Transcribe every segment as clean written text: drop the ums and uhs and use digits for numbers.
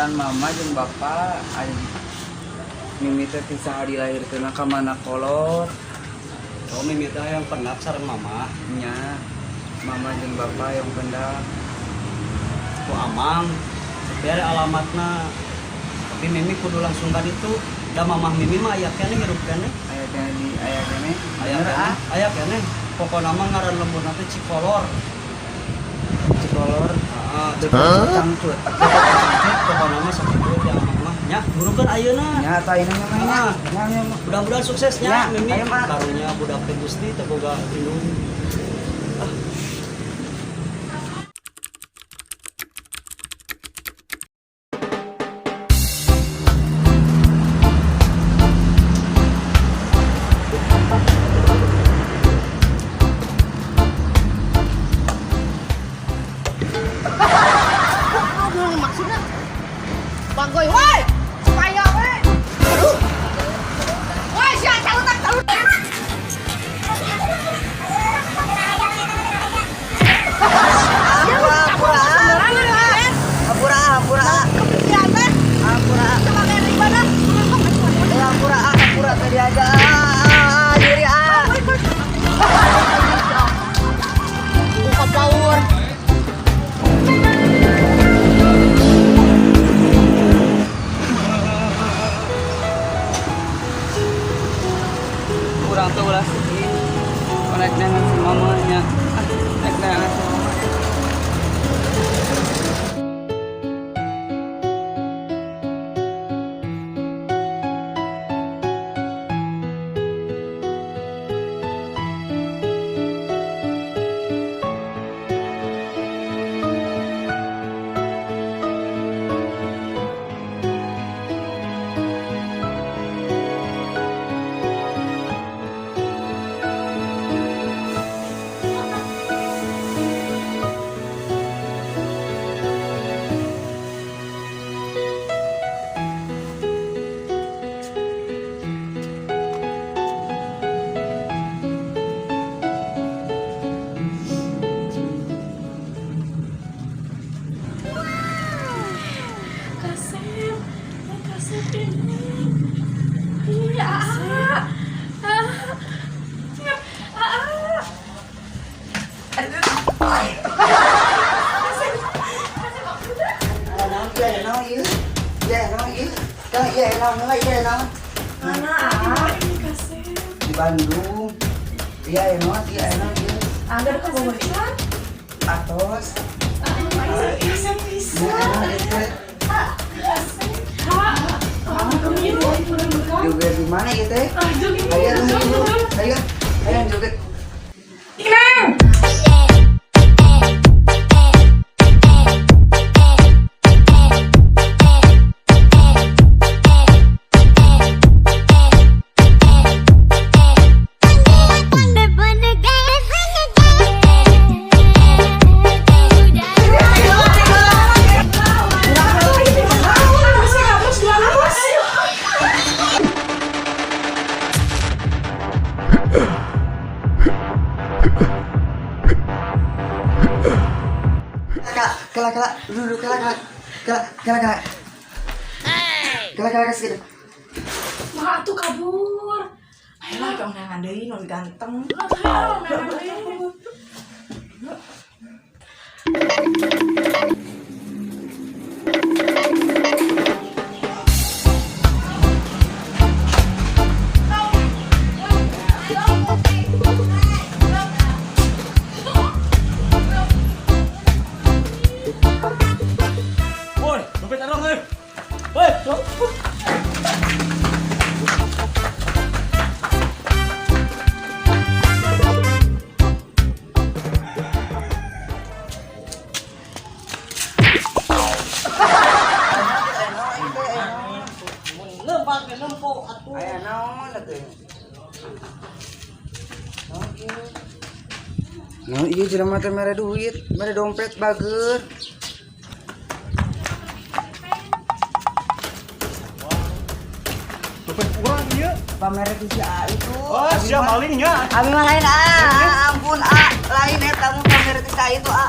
Pikiran mama jeung bapak ari Mimi teh ti saha dilahirkeun ka mana kolot. Oh, Mimi teh hayang pendak sareng mama. Nya, mama jeung bapak yang pendak. Ku amang. Tapi ada alamatna. Tapi Mimi kudu langsung ka ditu. Da mamah Mimi mah aya keneh, hirup keneh. Aya keneh di aya keneh. Aya Bener, keneh. ah. Aya keneh. Pokona mah ngaran lemburna teh Cikolor. Cikolor. Heeh, Deket Cangcut. Pokona mah sakitu ti amang mah. Nya, burukeun ayeuna. Nya atuh ayeuna mah nya. Ah. Nya nya. Mudah-mudahan suksesnya Ya, Mimi. ayo, Mak. Karunya budak teh Gusti teu boga indung. Aduh, maksudnya Bagoy, woi! Supaya, woi! Aduh! Woi, sia calutak calutak! Ampura, ampura, ampura, Kebersihan teh, ampura, sebagai ibadah. ampura, ampura tadi aja, ah, diri ah. Buka power. Kurang tuh ulah sedih. Naik dengan si mamanya. Ah, naik dengan si mama. Kasep, kasep ini. Iya, ah, ah, ah, Aduh. Kasep, kasep aku udah. Naon iya naon ieu? Iya naon ieu? Kang iya naon heula iya naon? Mana? Ah, ini kasep. Di Bandung. Iya naon, iya naon ieu. Anggar ke Bogor pisan. Atos. Kasep pisan. Nya naon ieu teh? Kasep. Ha, ah, Joget di mana ieu teh? Ah, joget. Ayo, ayo, ayo, ayo joget. Neng. Kak, kala kala, duduk kala kala, kala kala kala. Kala kala kasih gitu. Mak tuh kabur. Ayolah, kamu nangan deui nu ganteng. Ayo, nangan deui. Woi, dompet arang euy. Woi, lempar ke lempo atuh. Aya naon atuh? Naon ieu? Naon ieu jelema teh mere duit, mere dompet bager. Dompet urang ieu. Pamer ti si A itu. Wah, sia malingnya. Abi mah lain A, ampun A, lain eta mah pamer ti si A itu A.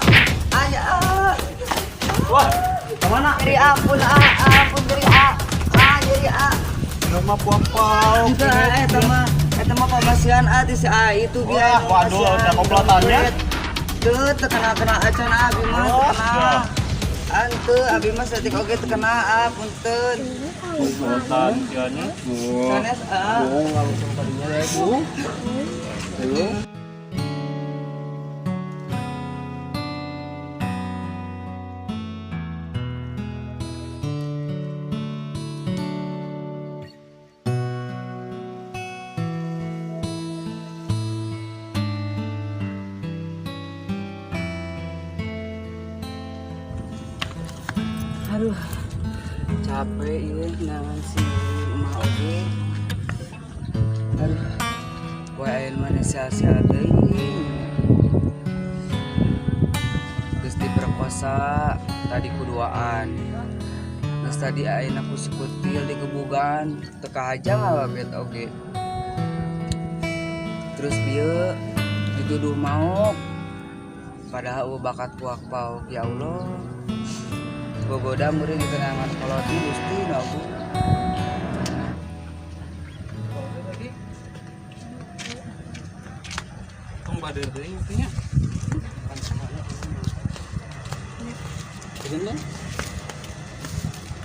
Aya A. Wah, kamu Mana? Nyeri ampun ah, ampun nyeri ah. Ah nyeri ah. Rumah puang-puang. Enggak, eta mah pamasihan ah ti si A itu biar. Wah, waduh, ada komplotannya. Teu teu kena-kena acan ah abi mah teu Oh, kena. Ante abi mah saeutik oge teu kena ah punten. Komplotan sianya. Sanes ah. Bohong langsung tadinya ya, Bu. Halo. Aduh, capek ieu nangan si emak oge. Aduh, poe ayeuna mah sia-sia teuing. Geus diperkosa tadi kuduaan. Geus tadi ayeuna ku si kutil digebugan, teu kahaja ngawabet oge. Terus bieu dituduh maok. Padahal eueuh bakat puak paok ya Allah. Gogoda murid di tenangan kolot ini Gusti nu agung. Tong bader deui nya. Izin dong.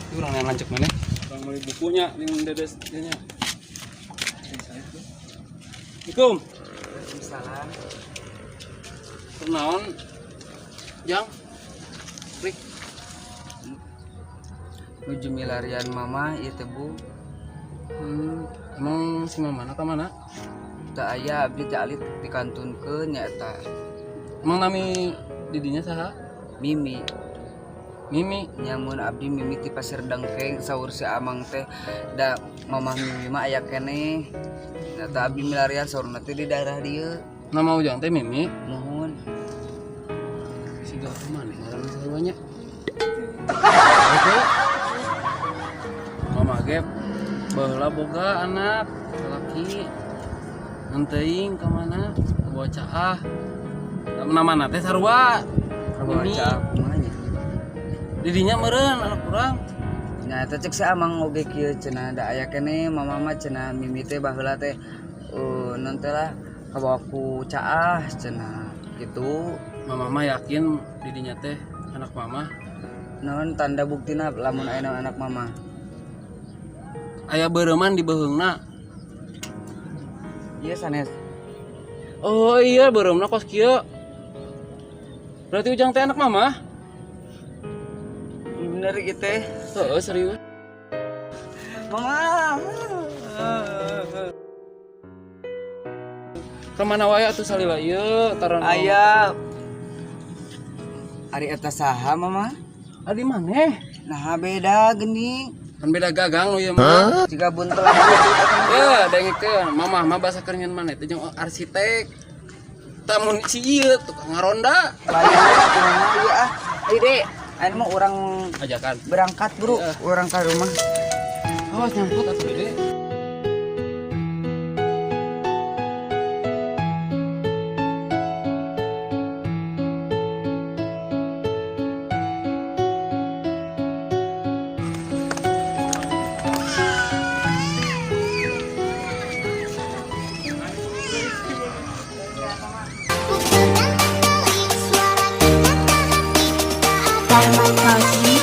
Itu orang yang lanjut mana? Orang beli bukunya, yang dedes nya. Assalamualaikum. Waalaikumsalam. Kunaon? Jang. Rik. Nuju milarian mama ieu teh Bu. Emang si mama ka mana? Teu aya abdi teh alit dikantunkeun nya eta Emang nami didinya saha? Mimi. Mimi. Nyamun abdi Mimi ti Pasir Dengkeng saur si Amang teh da mamah Mimi mah aya keneh. Nah, teh abdi milarian saurna teh di daerah dieu. Nama ujang teh Mimi. Nuhun. Siga mana ngaranna sarua nya? Oke. Mama ge baheula boga anak laki nenteuing ka mana ka bocah. Namana teh sarua. Mimi. Baca kumaha nya? Didinya meureun anak urang. Nah, eta cek si Amang oge kieu cenah da aya keneh mama mah cenah Mimi teh baheula teh non teh lah kabawa ku caah cenah gitu. Mama mah yakin didinya teh anak mama. Naon tanda buktina lamun aya anak mama? Aya beureman di beuheungna. Iya sanes. Oh iya beureumna kos kieu. Berarti ujang teh anak mama? Bener gitu teh. Heeh, serius. Mama. Kemana wae atuh salila ieu taran. Aya. Ari eta saha mama? Adi maneh? Nah beda geuning. Kan beda gagang nu ieu mah. Jika buntel gitu. Ya, dengekeun mamah mah basa keur nyeun maneh teh jeung arsitek. Tamun si ieu tukang ngaronda. Lain atuh mama ieu ah. Ayo dek, ayeuna mah urang Ajakan. berangkat bro, urang ka rumah. Awas nyangkut atuh gede. Selamat pagi.